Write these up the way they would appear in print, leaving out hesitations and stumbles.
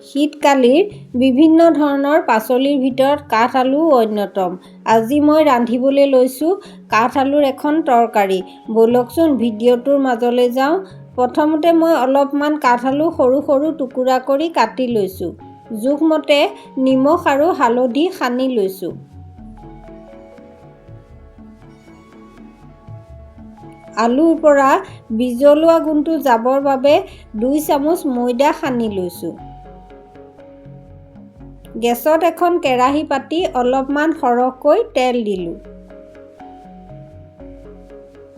শীতকালিৰ বিভিন্ন ধৰণৰ পাচলিৰ ভিতৰত কাঠ আলুও অন্যতম। আজি মই ৰান্ধিবলৈ লৈছোঁ কাঠ আলুৰ এখন তৰকাৰী। ব'লকচোন ভিডিঅ'টোৰ মাজলৈ যাওঁ। প্ৰথমতে মই অলপমান কাঠ আলু সৰু সৰু টুকুৰা কৰি কাটি লৈছোঁ। জোখমতে নিমখ আৰু হালধি সানি লৈছোঁ। আলুৰ পৰা বিজলুৱা গুণটো যাবৰ বাবে 2 চামুচ ময়দা সানি লৈছোঁ। গেছত এখন কেৰাহী পাতি অলপমান সৰহকৈ তেল দিলোঁ।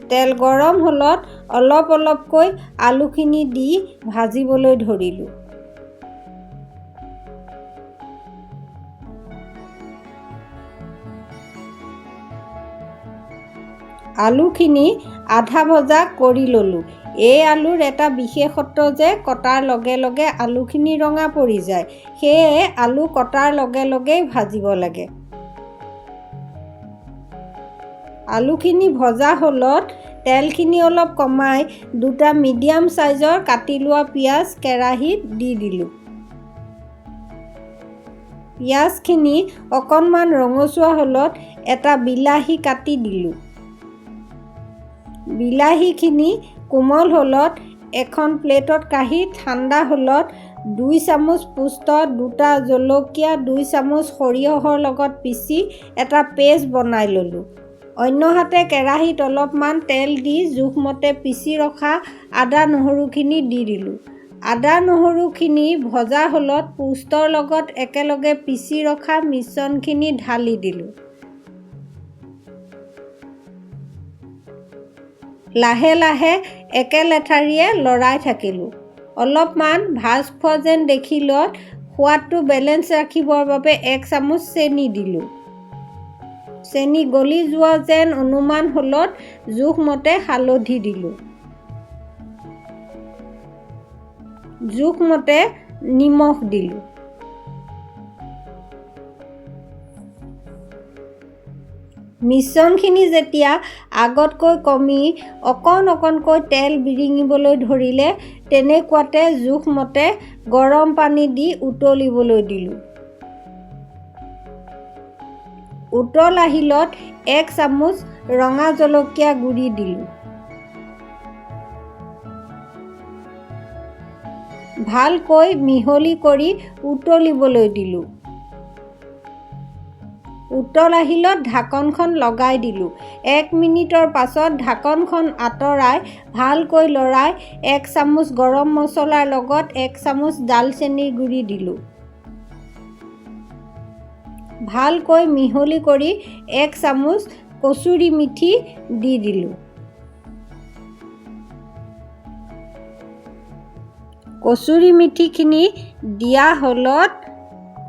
তেল গৰম হ'লত অলপ অলপকৈ আলুখিনি দি ভাজিবলৈ ধৰিলোঁ। আলুখিনি আধা ভজা কৰি ল'লোঁ। এই আলুৰ এটা বিশেষত্ব যে কটাৰ লগে লগে আলুখিনি ৰঙা পৰি যায়, সেয়ে আলু কটাৰ লগে লগেই ভাজিব লাগে। আলুখিনি ভজা হ'লত তেলখিনি অলপ কমাই দুটা মিডিয়াম চাইজৰ কাটি লোৱা পিঁয়াজ কেৰাহীত দি দিলোঁ। পিঁয়াজখিনি অকণমান ৰঙচুৱা হ'লত এটা বিলাহী কাটি দিলোঁ। বিলাহীখিনি কোমল হ'লত এখন প্লেটত কাঢ়ি ঠাণ্ডা হ'লত 2 চামুচ পোস্ত, 2টা জলকীয়া, 2 চামুচ সৰিয়হৰ লগত পিচি এটা পেষ্ট বনাই ল'লোঁ। অন্যহাতে কেৰাহীত অলপমান তেল দি জোখমতে পিচি ৰখা আদা নহৰুখিনি দি দিলোঁ। আদা নহৰুখিনি ভজা হ'লত পোস্তৰ লগত একেলগে পিচি ৰখা মিশ্ৰণখিনি ঢালি দিলোঁ। লাহে লাহে একেলেঠাৰিয়ে লৰাই থাকিলোঁ। অলপমান ভাজ খোৱা যেন দেখিলত সোৱাদটো বেলেঞ্চ ৰাখিবৰ বাবে 1 চামুচ চেনি দিলোঁ। চেনি গলি যোৱা যেন অনুমান হ'লত জোখমতে হালধি দিলোঁ। জোখমতে নিমখ দিলোঁ। মিশ্ৰণখিনি যেতিয়া আগতকৈ কমি অকণ অকণকৈ তেল বিৰিঙিবলৈ ধৰিলে, তেনেকুৱাতে জোখমতে গৰম পানী দি উতলিবলৈ দিলোঁ। উতল আহিলত 1 চামুচ ৰঙা জলকীয়া গুড়ি দিলোঁ। ভালকৈ মিহলি কৰি উতলিবলৈ দিলোঁ। উতল আহিলত ঢাকনখন লগাই দিলোঁ। 1 মিনিটৰ পাছত ঢাকনখন আঁতৰাই ভালকৈ লৰাই 1 চামুচ গৰম মছলাৰ লগত 1 চামুচ ডালচেনিৰ গুড়ি দিলোঁ। ভালকৈ মিহলি কৰি 1 চামুচ কচুৰি মিঠি দি দিলোঁ। কচুৰি মিঠিখিনি দিয়া হ'লত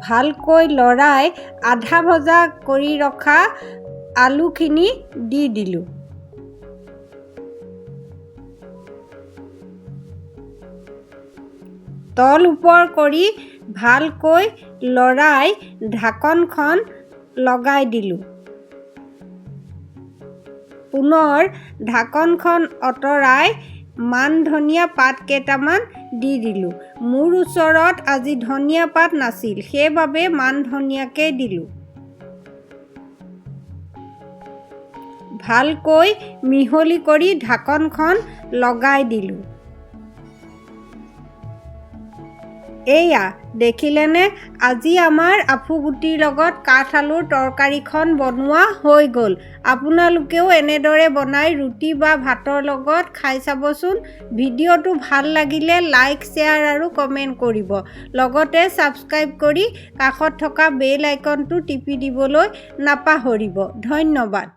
ভালকৈ লৰাই আধা ভজা কৰি ৰখা আলুখিনি দি দিলোঁ। তল ওপৰ কৰি ভালকৈ লৰাই ঢাকনখন লগাই দিলোঁ। পুনৰ ঢাকনখন আঁতৰাই মান ধনিয়া পাত কেইটামান দি দিলোঁ। মোৰ ওচৰত আজি ধনিয়া পাত নাছিল, সেইবাবে মান ধনিয়াকেই দিলোঁ। ভালকৈ মিহলি কৰি ঢাকনখন লগাই দিলোঁ। এয়া দেখিলেনে, আজি আমাৰ আফুগুটিৰ লগত কাঠ আলুৰ তৰকাৰীখন বনোৱা হৈ গ'ল। আপোনালোকেও এনেদৰে বনাই ৰুটি বা ভাতৰ লগত খাই চাবচোন। ভিডিঅ'টো ভাল লাগিলে লাইক, শ্বেয়াৰ আৰু কমেণ্ট কৰিব। লগতে ছাবস্ক্ৰাইব কৰি কাষত থকা বেল আইকনটো টিপি দিবলৈ নাপাহৰিব। ধন্যবাদ।